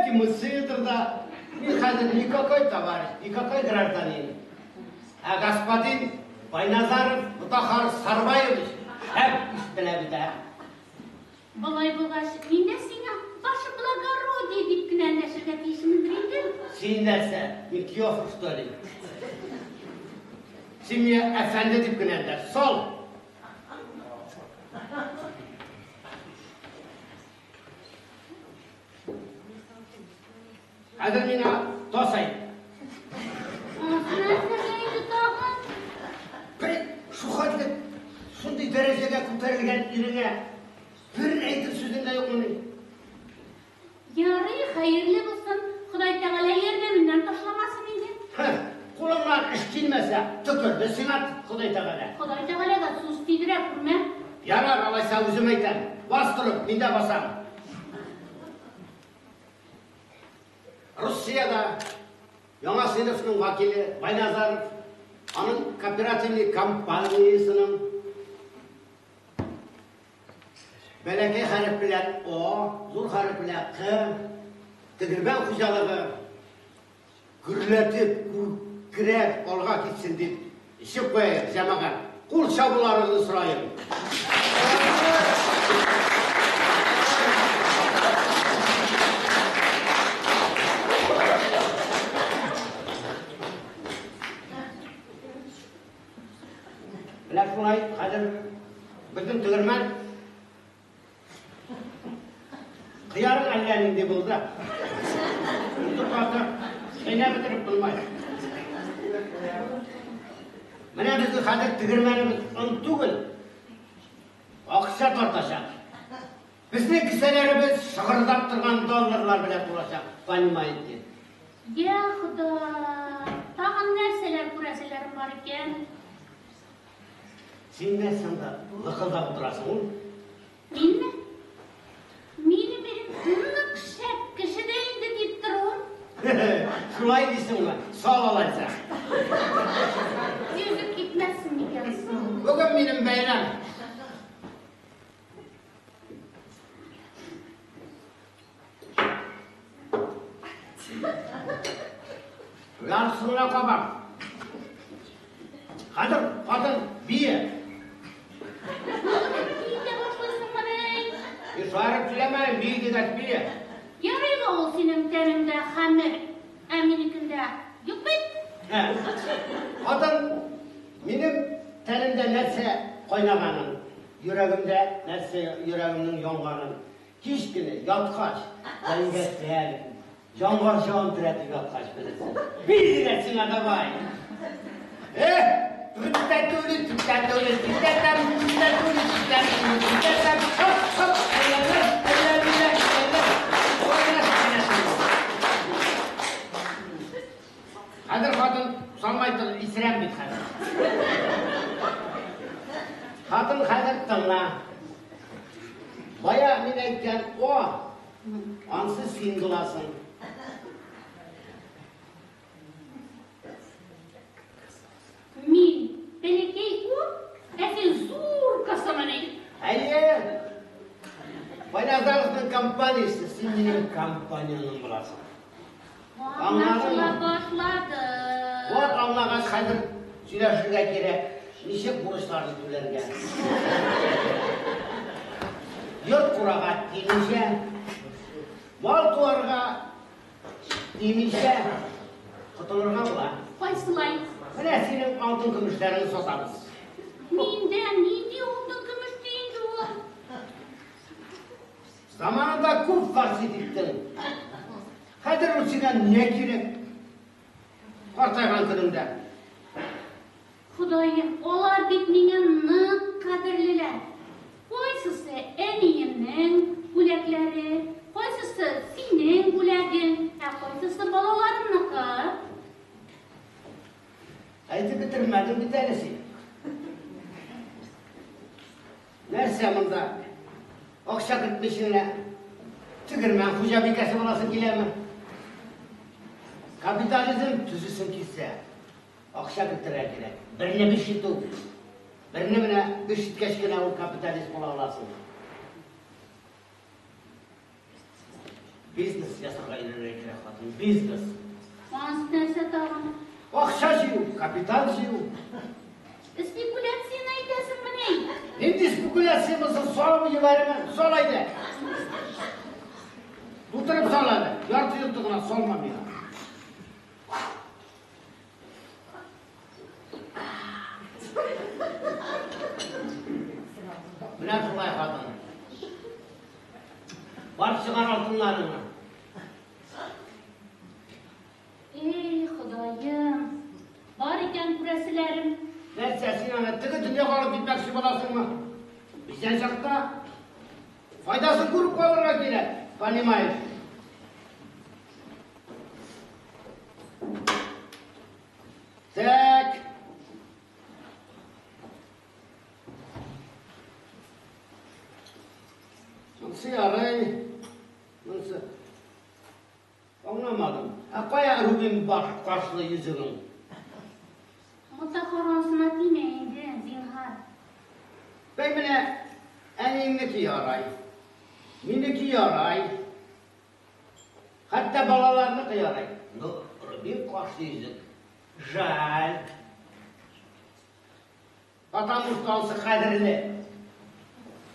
Бәлки, мусыдыр да. Мин хәзер никакой товарищ, никакой гражданин. Ә господин Байназаров Мутахар Сарбаевич шәп ис белә бит, ә. Болай булгач, мин дә сиңа ваше благородие дип кенә эндәшергә тиешмендер инде. Син нәрсә, мин киохр, что ли? Син миңа әфәнде дип кенә эндәш. Сал! Хәзер миңа тос әйт. Анысы нәрсәгә инде тагын? Бер шу хәтле шундый дәрәҗәгә күтәрелгән иреңә бер әйтер сүзең дә юкмыни? Ярый, хәерле булсын. Ходай Тәгалә ярдәменнән ташламасын инде. Һе, кулыңнан эш килмәсә, төкерде сиңа Ходай Тәгалә. Ходай Тәгаләгә сүз тидерә күрмә. Ярар, алайса үзем әйтәм. Бас торып, мин дә басам. Русиядә яңа сыйныфның вәкиле Байназаров, аның кооперативный компаниясенең бәләкәй хәреф белән О, зур хәреф белән К, тегермән хуҗалыгы гөрләтеп, күкрәп алга китсен дип эчеп куяйык, җәмәгать. Кул чабуларыгызны сорыйм. Менә шулай хәзер безнең тегермән кыярың әллә нинди булды. Үте каты, чәйнәп бетереп булмый. Менә безнең хәзер тегермәнебез он түгел, акча тартачак. Безнең кесәләребез шыгырдап торган долларлар белән тулачак, понимаете? Я Хода, тагын нәрсәләр күрәселәрем бар икән? Син нәрсә анда лыкылдап утырасың ул? Минме? Минем ирем нык шәп кеше дә инде дип торуым. Шулай дисеңме? Сал алайса. Йөзеп китмәссең микән соң? Бүген минем бәйрәм. Ярысын гына кабам. Хәзер хатын бие. Биетә башлыйсыңмыни? И шаярып сөйләмәем, бие дигәч бие. Ярый ла ул синең тәнеңдә хәмер, ә минекендә юк бит. Ә, Хатын минем тәнемдә нәрсә кайнаганын, йөрәгемдә нәрсә йөрәгемнең янганын, кич кенә яткач, зәңгәр җанга җан терәтеп яткач белерсең. Бие дигәч сиңа давай. Эх, түттә-түли, түттә-түли, түттә-тәм, түттә-түли, түттә-түли, түттә-тәм, хоп, хоп, әйләнер, әйләнер, әйләнер. Ой, Хәзер хатын салмай тор, исерәм бит хәзер. Хатын хәзер тыңла. Бая мин әйткән о, ансы син буласың. Мин бәләкәй у, ә син зур косамыни? Әйе. Байназаровның компаниясе, син минем компаниямның буласың. Аңлашыла башлады. Вот аңлагач хәзер сөйләшергә кирәк. Ничек бурычларны түләргә? Йорт курага тимичә, мал туарга тимичә котылырга була. Кайсылай? Менә синең алтын көмешләреңне сатабыз. Миндә нинди алтын көмеш ди инде ул? Заманында күп фарсит иттең. Хәзер ул сиңа не кирәк? Картайган көнеңдә. Ходаем, алар бит миңа нык кадерлеләр. Кайсысы әниемнең бүләкләре, кайсысы синең бүләгең, ә кайсысы балаларымныкы. Әйтеп бетермәдең бит әле син. Нәрсә монда? Акча кертмичә генә тегермән хуҗабикәсе буласың киләме? Капитализм төзесең килсә, акча кертергә кирәк. Берне биш итү. Берне менә биш иткәч кенә ул капиталист була аласың. Бизнес ясарга өйрәнергә кирәк, хатын, бизнес. Анысы нәрсә тагын? Акча җыю, капитал җыю. Спекуляцияне әйтәсеңмени? Нинди спекуляция булсын, салып җибәрермен, сал әйдә. Тутырып сал әле, ярты йорты гына салма миңа. Менә шулай, хатын. Бар чыгар алтыннарыңны. Эй, Ходаем, бар икән күрәселәрем. Нәрсә, син аны теге дөньяга алып китмәкче буласыңмы? Исән чакта файдасын күреп калырга кирәк, понимаешь? Так. Монысы ярый. Монысы. Аңламадым. Ә кая рубин баш кашлы йөзегең? Мотаһар ансына тимә инде, зинһар. Бәй менә әниеңнеке ярай. Минеке ярай. Хәтта балаларныкы ярай. Но рубин кашлы йөзек жаль. Потому что ансы кадерле.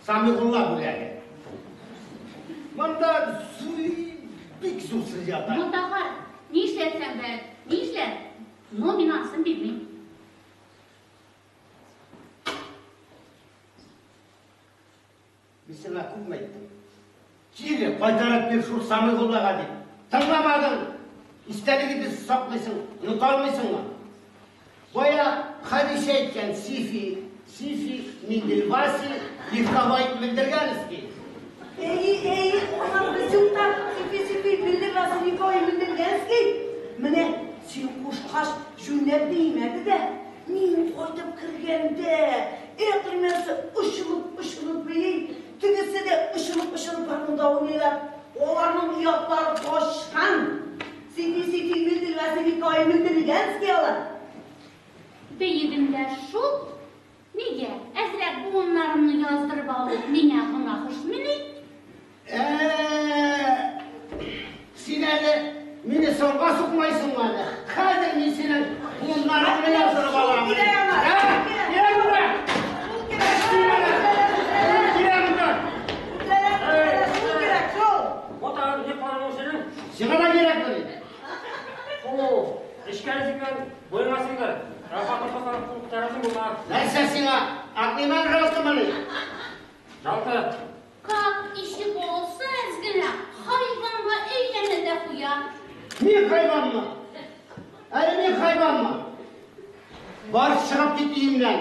Самигулла бүләге. Монда бик зур сер ята. Мотаһар, нишләтсәң дә, нишләт, но мин анысын бирмим. Мин сиңа күпме әйттем. Кире кайтарып бир шул Самигуллага дип. Тыңламадың. Истәлеге дип саклыйсың, оныта алмыйсыңмы? Бая Хәдичә әйткән Сифи, Сифи, Минделбаси, Легковой Мендергәнский. Әйе, әйе, алар безнең та Сифи, Сифи, Минделбаси, Легковой Мендергәнский. Менә син кушкач, җүнләп биемәде дә. Мин кайтып кергәндә, Әкълимәсе очынып-очынып бии, тегесе дә очынып-очынып гармунда уйныйлар. Аларның оятлары качкан. Сифи, Сифи, Минделбаси, Легковой Мендергәнский алар. Биедем дә шул. Нигә? Әзрәк буыннарымны яздырып алу миңа гөнаһ эшмени? Ә, син әле мине соңга сукмайсыңмы әле? Хәзер мин синең буыннарыңны яздырып алам. Шул кирәк аңа, Ә? шул кирәк. Кирәк монда. Шул кирәк, Кирәк монда. шул кирәк, шул. Ватан, ни караның синең? Сиңа да кирәкмени? О, эчкән сикән, буеңа сеңдер. Ә хатын-кызлар кул күтәрәсең булма. Нәрсә сиңа? Әкълимәң жалкымыни? Жалкы. Как ишек алса әз генә, хайванга әйләнә дә куя. Мин хайванмы? Әле мин хайванмы? Бар чыгып кит өемнән.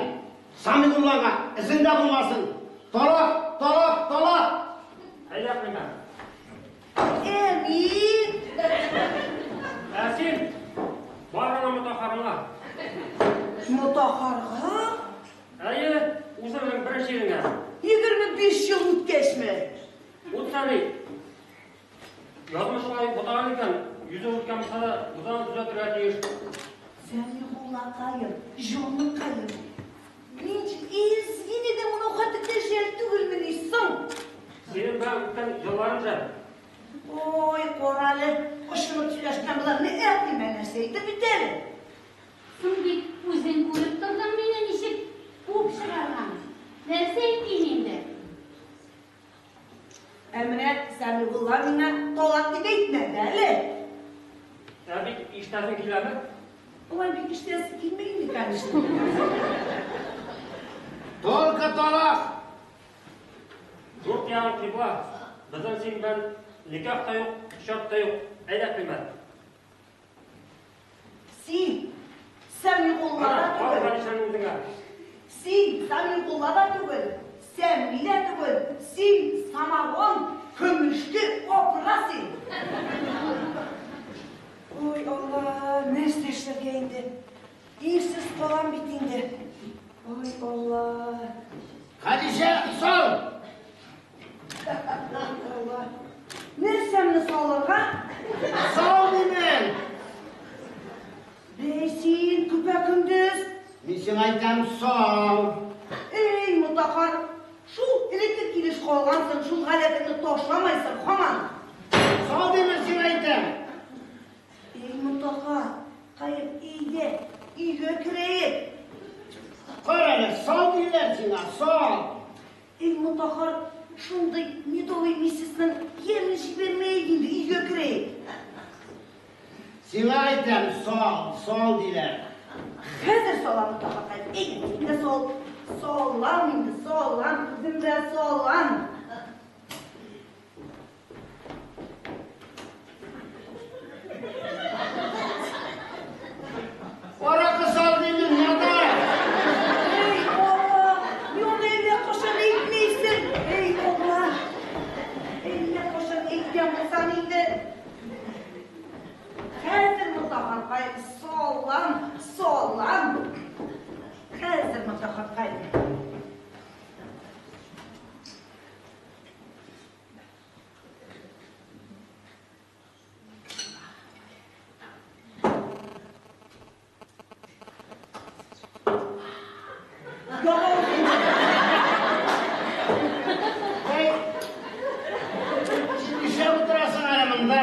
Самигуллага эзеңдә булмасын. Талак, талак, талак. Әйдә, Әкълимә. Әни! Ә син бар аңа Мотаһарыңа. Мотаһарга? Әйе, үзеңнең беренче иреңә. 25 ел үткәчме? Үтсә ни? Язмыш шулай бутаган икән, йөзе үткән булса да, без аны төзәтергә тиеш. Сәмигуллакаем, җаныкаем. Мин изгине дә моның хәтта жәл түгелмени соң? Синең белән үткән елларың жәл. Ой, карале, очынып сөйләшкән болар, не Әкълимә нәрсә әйтеп бит әле. Соң бит үзең күреп тордың мине ничек куып чыгарган. Нәрсә әйтим инде? Ә менә Сәмигулла миңа талак дип әйтмәде әле. Ә бик ишетәсең киләме? Алай бик ишетәсе килми инде, конечно. Только талак. Дүрт ягың кыйбла. Безнең синең белән никах та юк, шарт та юк. Әйдә, Әкълимә. Син Сәмигулла да Ана, ал түгел. Хәдичәне үзеңә. Син Сәмигулла да түгел, Сәми дә түгел. Син самогон, көмешке опра син. Ой, Алла, нәрсә эшләргә инде? Ирсез калам бит инде. Ой, Алла. Хәдичә, сал. Алла. Нәрсәмне салырга? Сал димен. Бәй, син көпә-көндез. Мин сиңа әйтәм, сал. Эй, Мотаһар, шул элекке килеш калгансың, шул гадәтеңне ташламайсың, һаман. Сал Өйгә керик. Сиңа әйтәм, сал, сал диләр. Хәзер салам, Мотаһаркай. Әйдә, син дә сал. Салам инде, салам, үзем дә салам. Аракы сал димин, надан! Эй, Алла, мин әллә кайчан әйтмисең. Эй, Алла, әллә кайчан әйткән булсаң инде. Хәзер, Мотаһаркай, салам, салам. Хәзер, Мотаһаркай. Эй, син нишләп утырасың әле монда?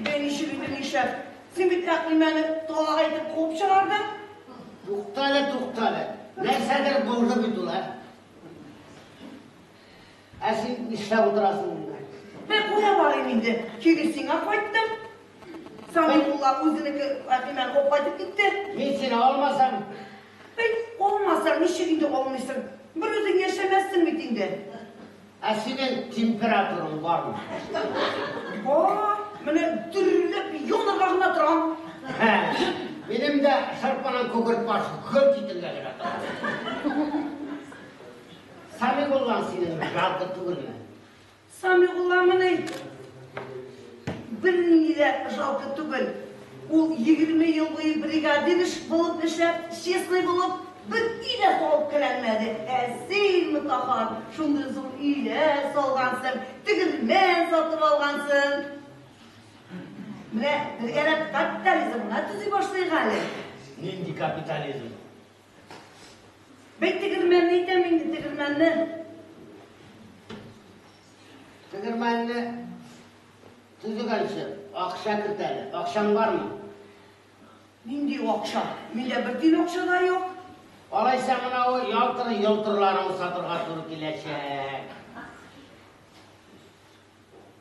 Бе ничек инде нишләп? Син бит Әкълимәне талак әйтеп куып чыгардың. Туктале, туктале. Нәрсәдер булды бит ул, ә? Ә син нишләп утырасың монда? Мин кая барыйм инде? Кире сиңа кайттым. Самигулла үзенеке Әкълимәне куып кайтып китте. Мин сине алмасам? Бит алмасаң, ничек инде алмыйсың? Бер үзең яшәмәссең бит инде. Ә синең температураң бармы? Бар, менә дөрләп янырга гына торам. Минем дә шырпының күкерт башы гөлт итергә генә тора. Самигуллаң синең жалко түгелме? Самигулламыни? Бернинди дә жалко түгел. Ул 20 ел буе бригадир эш булып эшләп, честный булып, бер өй дә салып керәлмәде. Ә син, Мотаһар, шундый зур өйләр салгансың, тегермән сатып алгансың. Менә бергәләп капитализм гына төзи башлыйк әле. Нинди капитализм? Бит тегермәнне әйтәм инде, тегермәнне. Тегермәнне төзегәнче акча керт әле. Акчаң бармы? Нинди акча? Миндә бер тиен акча да юк. Алайса менә ул ялтыр-йолтырларыңны сатырга туры киләчәк.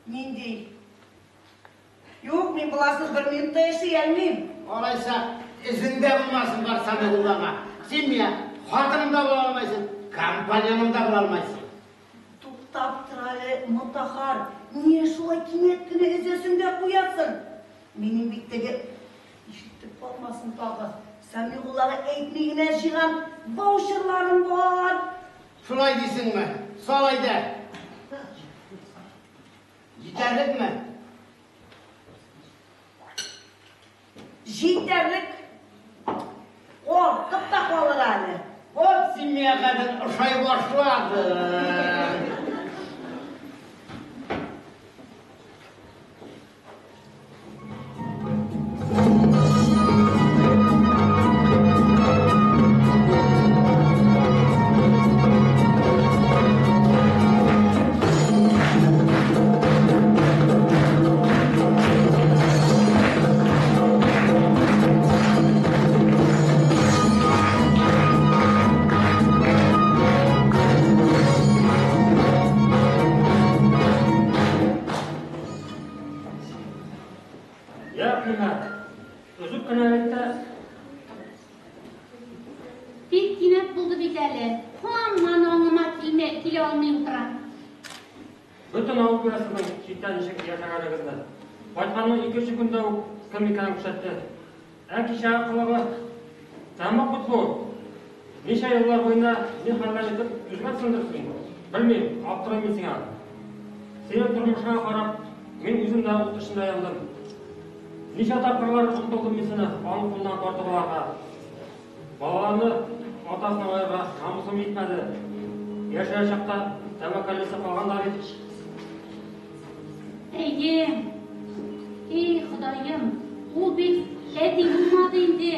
Нинди? Юк, мин боларсыз бер минут та яши алмыйм. Алайса эзеңдә булмасын бар Самигуллаңа. Син миңа хатыным да була алмайсың, компаньоным да була алмайсың. Туктап тор әле, Мотаһар. Нигә шулай кинәт кенә өзәсең дә куясың? Минем бит теге ишетеп калмасын тагы. Самигуллага әйтми генә җыйган ваучерларым бар. Шулай дисеңме? Сал әйдә. Җитәрлекме? Җитәрлек. Артып та калыр әле. Вот син миңа хәзер ошай башладың. Я, Әкълимә, өзеп кенә әйт тә. Бик кинәт булды бит әле. Һаман аңыма килмә, килә алмый утырам. Бөтен авыл белә сезнең читтә ничек яшәгәнегезне. Кайтканның икенче көндә үк кем икәнен күрсәтте. Ә кичәге кылыгы тәмуг бит бу. Ничә еллар буена ни хәлләр итеп түзгәнсеңдер син. Белмим, аптырыйм мин сиңа. Синең тормышыңа карап, мин үзем дә ут эчендә яндым. Ничә тапкырлар омтылдым мин сине аның кулыннан тартып алырга. Балаларны атасыннан аерырга намусым җитмәде. Яшь чакта тәвәккәллесе калган да бит. Әйе. Эй, Ходаем, ул бит әти булмады инде.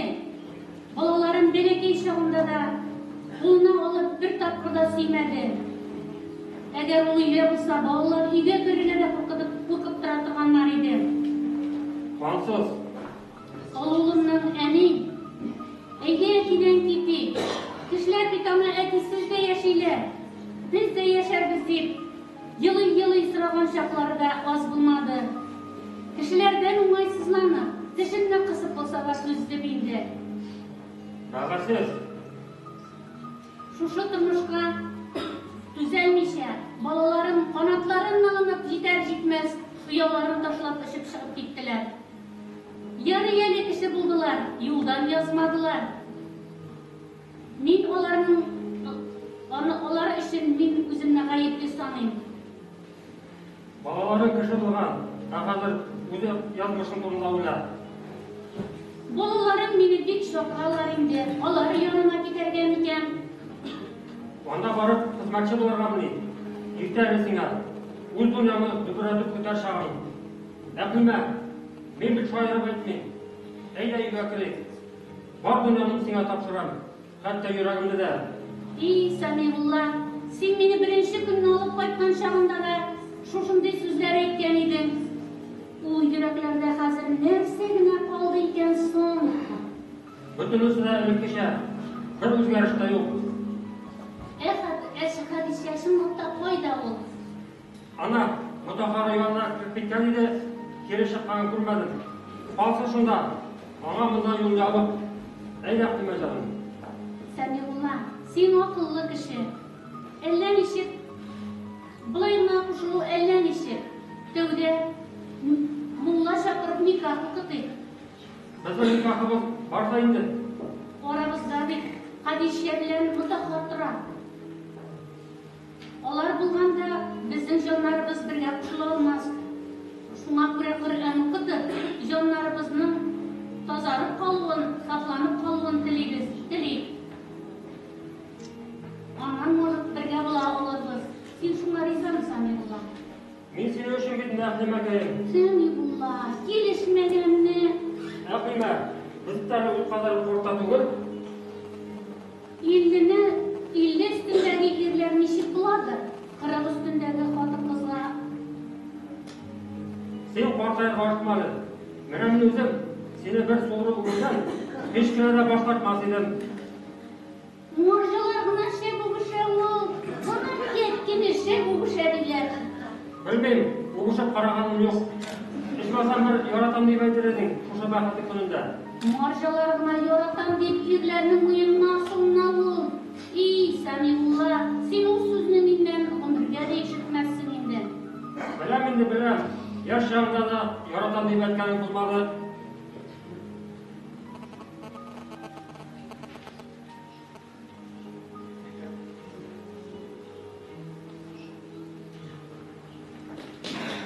Балаларым бәләкәй чагында да кулына алып бер тапкыр да сөймәде. Әгәр ул өйдә булса, балалар өйгә керергә дә куркытып, куркып тора торганнар иде. Кансыз. Олы улымның әни, әйдә әтидән китик. Кешеләр бит аны әтисез дә яшиләр. Без дә яшәрбез дип, елый-елый сораган чаклары да аз булмады. Кешеләрдән уңайсызланып, тешемне кысып булса да түздем инде. Бәхетсез. Шушы тормышка түзәлмичә, балаларым канатларын ныгынып җитәр-җитмәс ояларын ташлап очып чыгып киттеләр. Ярый әле кеше булдылар, юлдан язмадылар. Мин аларның аны алар өчен мин үземне гаепле саныйм. Балаларың кеше булган, ә хәзер үзе язмышың турында уйла. Балаларым мине бик чакыралар инде, алар янына китәргә микән? Анда барып хезмәтче булыргамыни? Иртә әле сиңа. Үз дөньяңны дөберәтеп көтәр чагың. Әкълимә, мин бит шаярып әйтмим. Әйдә өйгә керик. Бар дөньямны сиңа тапшырам, хәтта йөрәгемне дә. И, Сәмигулла, син мине беренче көнне алып кайткан чагында да шушындый сүзләр әйткән идең. Ул йөрәкләрдә хәзер нәрсә генә калды икән соң? Бөтенесе дә элеккечә, бер үзгәреш тә юк. Ә Хәдичә чынлыкта кайда ул? Ана, Мотаһары янына кереп киткән иде, кире чыкканын күрмәдем. Калсын шунда, аңа монда юл ябык. Әйдә, Әкълимә җаным. Сәмигулла, син акыллы кеше. Әллә ничек, болай гына кушылу әллә ничек. Тәүдә мулла чакырып никах укытыйк. Безнең никахыбыз бар да инде. Арабызда бит Хәдичә белән Мотаһар тора. Алар булганда безнең җаннарыбыз бергә кушыла алмас. Шуңа күрә Коръән укытып, җаннарыбызның тазарып калуын, сафланып калуын телибез, телик. Аннан, может, бергә була алырбыз. Син шуңа ризамы, Сәмигулла? Мин синең өчен бит инде, Әкълимәкәем. Сәмигулла, килешмәгәнне. Әкълимә, без бит әле ул кадәр карт та түгел. Иллене, 50 өстендәге ирләр ничек буладыр, 40 өстендәге хатын-кызга? Син картаерга ашыкма әле. Менә мин үзем сине бер суырып үбүдән һич кенә дә баш тартмас идем. Морҗалар гына шәп үбешә ул. Гомергә кене шәп үбешә диләр. Белмим, үбешеп караганым юк. Ичмасам бер яратам дип әйтер идең шушы бәхетле көнендә. Марҗалар гына яратам дип ирләрнең муенына асылына ул. И, Сәмигулла, син ул сүзне миннән гомергә дә ишетмәссең инде. Беләм инде, беләм. Яшь чагында да яратам дип әйткәнең булмады.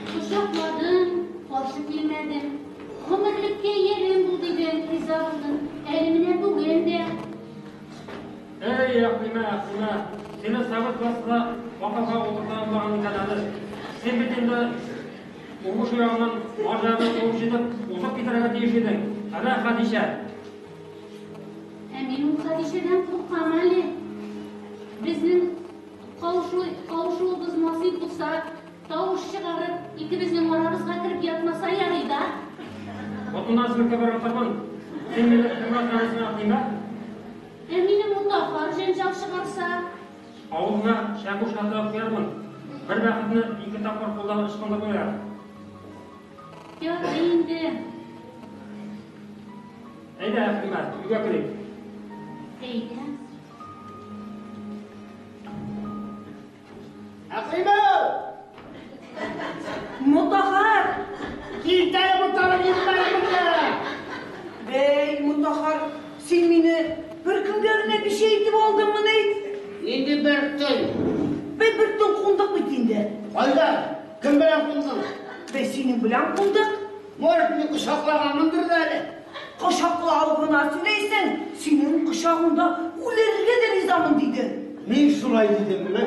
Кочакладым, каршы килмәдем. Гомерлеккә ярем бул дидем, риза булдым. Әле менә бүген дә. Әй, Әкълимә, Әкълимә, сине совет власте да акылга утырта алмаган икән әле. Син бит инде уңыш ягыннан марҗаны куып җитеп, узып китәргә тиеш идең. Әнә Хәдичә. Ә мин ул Хәдичәдән куркам әле. Безнең кавышу, кавышуыбыз насыйп булса, тавыш чыгарып, икебезнең арабызга кереп ятмаса ярый да. Ботыннан селкеп ыргытырмын. Син мине кемгә саныйсың, Әкълимә? Ә минем Мутафар җәнҗал чыгарса? Авызыңа чәкүш катырып куярмын. Бер бәхетне ике тапкыр кулдан ычкындырмыйлар. Ярый инде. Әйдә, Әхмәт, өйгә керик. Әйдә. Әхмәт! Мутахар! Килтәре бутары йөрмәле. Бәй, Мутахар, син мине бер көнгә генә бичә итеп алдыңмыни? Нинди бер төн? Бәй, бер төн кундык бит инде. Кайда? Кем белән кундың? Бәй, синең белән кундык. Может, мине кочаклаганмындыр да әле. Кочаклау гына сөйләйсең, синең кочагыңда үләргә дә ризамын дидең. Мин шулай дидемме?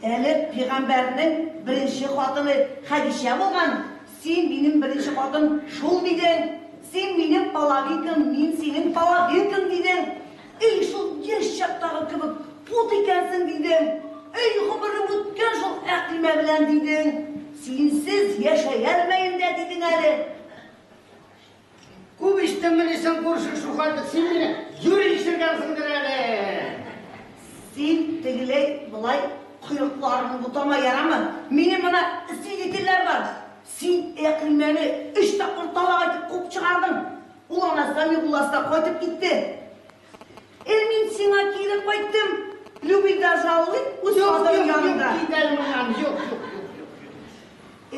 Әле пәйгамбәрнең беренче хатыны Хәдичә булган. Син минем беренче хатын шул дидең. Син минем половинкам, мин синең половинкам дидең. Эй, шул яшь чактагы кебек пут икәнсең дидең. Эй, гомерем үткән шул Әкълимә белән дидең. Синсез яшәй алмыйм дә дидең әле. Күп эчтеңмени син күрше шул хәтле? Син мине юри эчергәнсеңдер әле. Син тегеләй болай койрыкларыңны бутама, ярамы? Минем моны свидетельләр бар. Син Әкълимәне өч тапкыр талак әйтеп куып чыгардың. Ул ана Сәмигулласына кайтып китте. Ә мин сиңа кире кайттым. Любит да жалует үз хатыны янында. Юк, кит әле моннан, юк, юк, юк, юк. Э,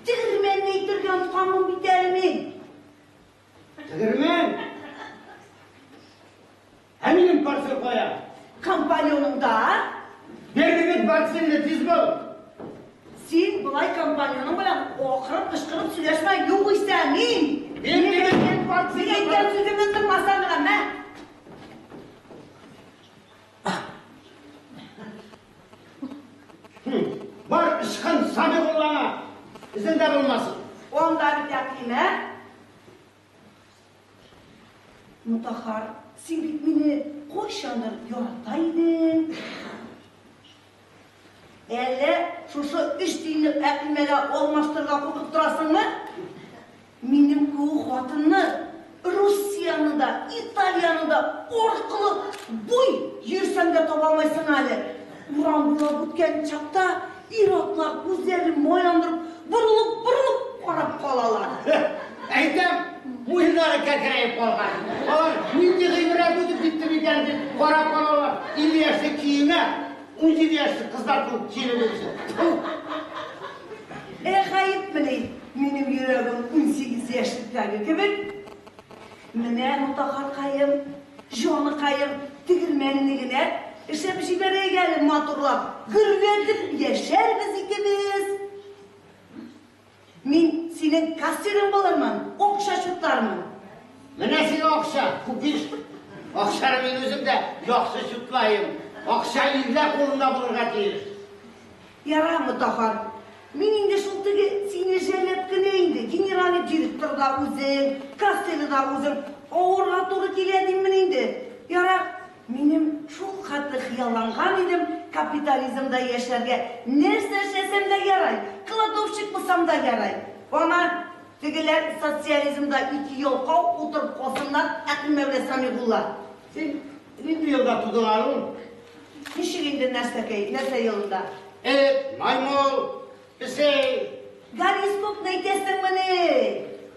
тегермәнне әйтергә онытканмын бит әле мин. Тегермән? Ә минем портфель кая? Компаньоныңда. Бирде бит портфельне, тиз бул. Син болай компаньоның белән акырып, кычкырып сөйләшмә, югыйсә мин. Бирде бит мин портфельне. Мин әйткән сүземне тыңласаң гына, мә. Бар, ычкын, Сәмигуллаңа. Эзеңдә булмасын. Анда бит Әкълимә. Мутахар, син бит мине кайчандыр ярата идең. Әллә шушы өч тиенлек Әкълимәгә алмаштырырга куркып торасыңмы? Минем кеүек хатынны Русияне дә, Италияне дә аркылы буй йөрсәң дә таба алмайсың әле. Урам буйлап үткән чакта ир-атлар күзләрен майландырып, борылып-борылып карап калалар. Әйтәм, муеннары кәкрәеп калган. Алар нинди гыйбрәт үтеп китте микән дип карап калалар. 50 яшьлек киемә 17 яшьлек кызлар кебек киенеп йөрисең. Тьфу! Ә гаепмени минем йөрәгем 18 яшьлектәге кебек? Менә, Мутахаркаем, җаныкаем, тегермәнне генә эшләп җибәрәйек әле матурлап, гөрләтеп яшәрбез икебез. Мин синең кассирың булырмын, акча чутлармын. Менә сиңа акча, купиш. Акчаны мин үзем дә яхшы чутлаем. Акча ирләр кулында булырга тиеш. Яра, Мотаһар, мин инде шул теге сине жәлләп кенә инде, генеральный директор да үзең, кассиры да үзең, авырга туры килә диммен инде. Ярар, минем шул хәтле хыялланган идем капитализмда яшәргә, нәрсә эшләсәм дә ярай, кладовщик булсам да ярай. Ана, тегеләр социализмда ике ялкау утырып калсыннар, Әкълимә белән Сәмигулла. Син нинди елда тудың әле ул? Ничек инде нәрсәкәй, нәрсә елында? Эт, маймыл, песей. Гороскопны әйтәсеңмени?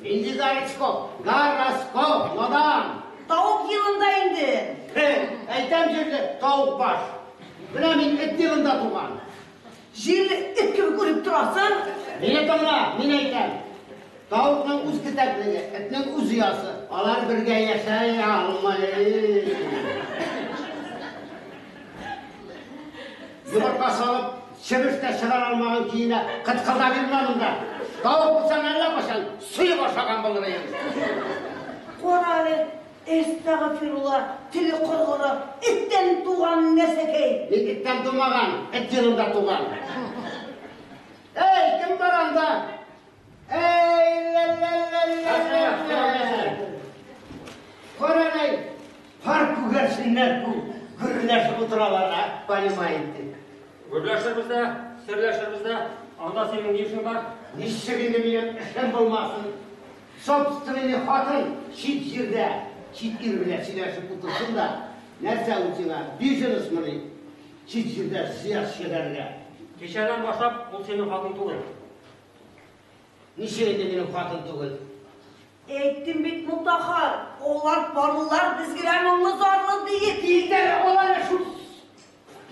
Нинди гороскоп? Гороскоп, надан. Тавык елында инде. Хе, әйтәм җирле тавык баш. Менә мин эт елында туган. Җирле эт кебек үреп торасың. Мине тыңла, мин әйтәм. Тавыкның үз кетәклеге, этнең үз оясы. Алар бергә яшәй алмый. Йомырка салып, чебеш тә чыгара алмаган көенә кыткылдап йөрмә монда. Тавык булсаң әллә кайчан сыек ашаган булыр идең. Кара әле, әстәгъфирулла, теле коргыры, эттән туган нәрсәкәй. Мин эттән тумаган, эт елында туган. Әй, кем бар анда? Әй, лә-лә-лә-лә-лә-лә. Кара әле, пар күгәрченнәр күк гөрләшеп утыралар, а, понимаете. Гөрләшербез дә, серләшербез дә, анда синең ни эшең бар? Ничек инде минем эшем булмасын? Собственный хатын чит җирдә, чит ир белән сөйләшеп утырсын да, нәрсә ул сиңа, бизнесмыни? Чит җирдә зыян чигәргә. Кичәдән башлап ул синең хатын түгел. Ничек инде минем хатын түгел? Әйттем бит, Мутахар, алар парлылар, без генә моңлы-зарлы диеп. Китәр, алар шул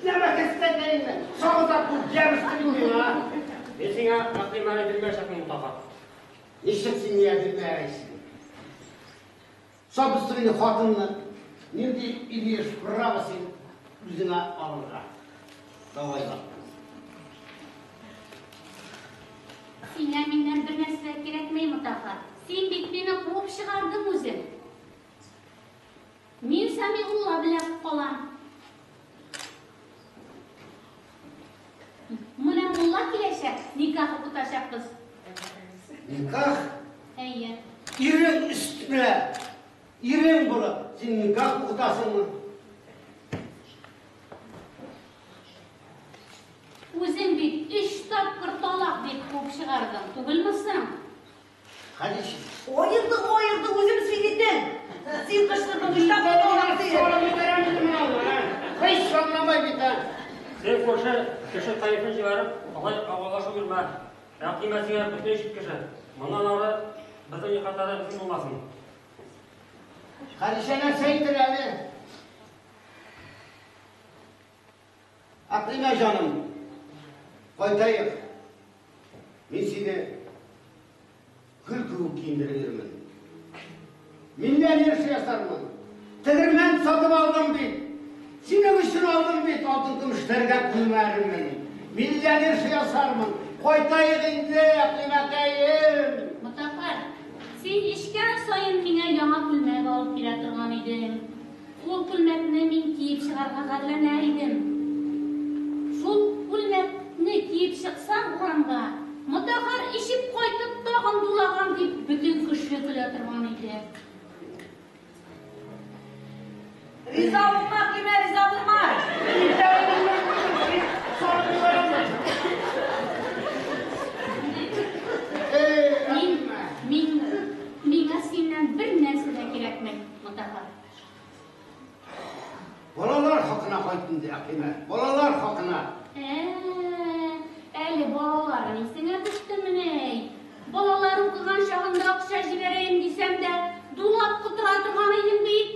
нәмәкәстәннәреңне сагызак булып ябышты бит миңа. Мин сиңа Әкълимәне бирмәячәкмен, Мутахар. Ничек син миңа бирмәячәксең? Собственный хатынны нинди имеешь право син үзеңә алырга? Давай бар. Сиңа миннән бер нәрсә дә кирәкми, Мутахар. Син бит мине куып чыгардың үзең. Мин Сәмигулла белән калам. Менә мулла киләчәк, никах укытачакбыз. Никах? Әйе. Ирең өстенә, ирең булып, син никах укытасыңмы? Үзең бит өч тапкыр талак дип куып чыгардың, түгелме соң? Хәдичә. Аерды, аерды, үзем сөйлитен. Син кычкырдың, өч тапкыр талак диеп. Салып җибәрәм инде мин аны, ә? Һич аңламай бит, ә? Син күрше кеше кәефен җибәреп, алай аралашып йөрмә. Әкълимә сиңа бөтенләй чит кеше. Моннан ары безнең ихатада эзең булмасын. Хәдичә нәрсә әйтер әле? Әкълимә җаным, кайтаек. Мин сине гөл кебек киендерермен. Миллионерша ясармын. Тегермән сатып алдым бит. Синең өчен алдым бит, алтын көмешләргә күмәрмен. Миллионерша ясармын. Кайтаек инде, Әкълимәкәем. Мотаһар, син эчкән саен миңа яңа күлмәк алып бирә торган идең. Ул күлмәкне мин киеп чыгарга гарьләнә идем. Шул күлмәкне киеп чыксаң урамга, Мотаһар эчеп кайтып тагын дулаган дип бөтен кеше көлә торган иде. Риза булма, Кимә, риза булма! Мин, мин, миңа синнән бер нәрсә дә кирәкми, Мотаһар. Балалар хакына кайт инде, Әкълимә. Балалар хакына. Ә, әле балаларың исеңә төштемени? Балалар укыган чагында акча җибәрәем дисәм дә, дулап котыра торган идең бит.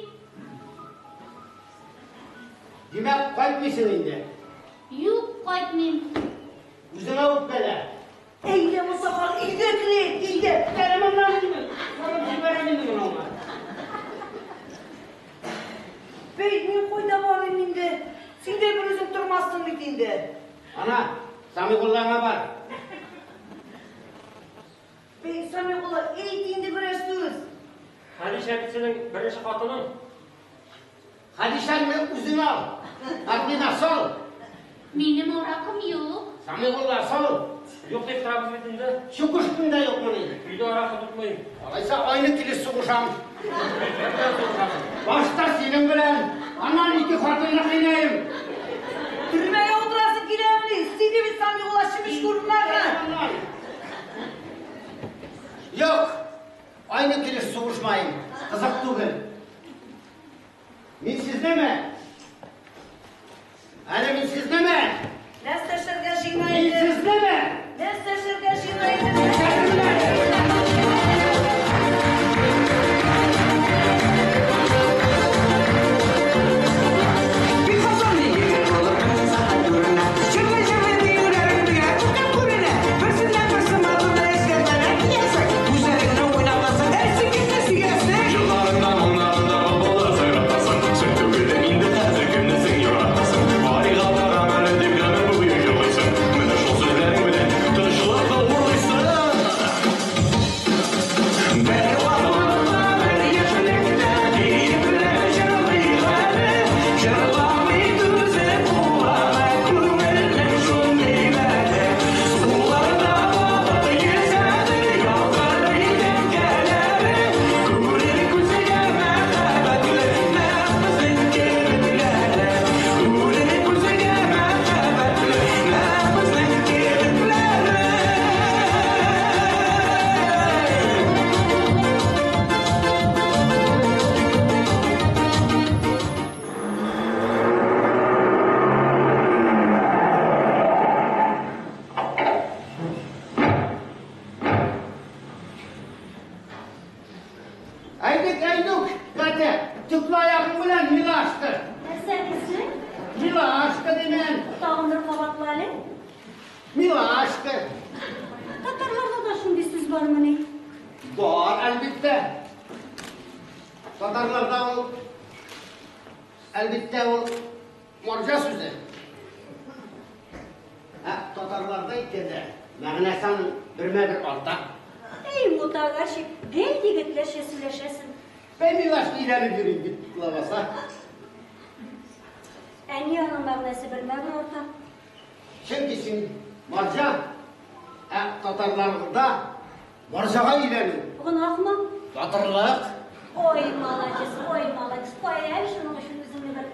Димәк, кайтмыйсың инде. Юк, кайтмыйм. Үзеңә үпкәлә. Әйдә, Мостафа, өйгә керик, өйгә. Әле моннан инде. Салып җибәрәм инде моны аңа. Бәй, мин кайда барыйм инде? Син дә бер үзең тормассың бит инде. Ана, Самигуллаңа бар. Бәй, Самигулла, әйт инде берәр сүз. Хәдичә бит синең беренче хатының. Хәдичәңне үзең ал. Әкълимә, сал. Минем аракым юк. Самигулла, сал. Юк дип торабыз бит инде. Чукышкын да юкмыни? Өйдә аракы тотмыйм. Алайса айны килеш сугышам. Кем белән сугышасың? Башта синең белән, аннан ике хатынны кыйнайым. Төрмәгә утырасың киләмени? Син дә бит Самигулла чебеш күренмәгән. Юк, айны килеш сугышмайым. Кызык түгел. Мин сезнеме? Әле мин сезнеме? Нәрсә эшләргә җыена Мин идең? сезнеме? Нәрсә эшләргә җыена идең? Бик фасонный егет булып сахат күренә. Җырлый-җырлый биюләрең бигрәк күркәм күренә. Берсеннән берсе матур эшләргә киясең. Күзләреңне уйнатасың, әйсең кемне сөясең. Җырларыңда, моңнарыңда былбыллар сайратасың. Син түгел инде хәзер кемне син яратасың. Байга барам әле дип гомер буе елыйсың. Менә шул сүзләрең белән тынычлыкны урлыйсың. Бер ваклыкта, бер яшьлектә киеп җырлыйк әле. Җырламый түзеп буламы күңелнең шундый мәле. Суларда балык йөзәде, ялтырый тәңкәләре. Күрер күзгә мәхәббәтле, нәкъ безнең кебекләре. Күрер күзгә мәхәббәтле, нәкъ безнең кебекләре. Әйдүк, әйдүк, Катя, төкле аягың белән милашка. Нәрсә дисең? Милашка димен. Тагын бер кабатла әле. Милашка. Татарларда да шундый сүз бармыни? Бар, әлбиттә. Татарларда ул, әлбиттә ул марҗа сүзе. Ә татарларда әйткәндә, мәгънәсе аның бермә-бер арта. Эй, мутагачик, гел егетләрчә сөйләшәсең. Бәй милашка өйләнеп йөрим бит, лабаса. Ә ни аның мәгънәсе бермә-бер арта? Чөнки син марҗа, ә татарларда марҗага өйләнү Гөнаһмы? батырлык. Ой, молодец, ой, молодец. Кая әле шуның өчен үзеңне бер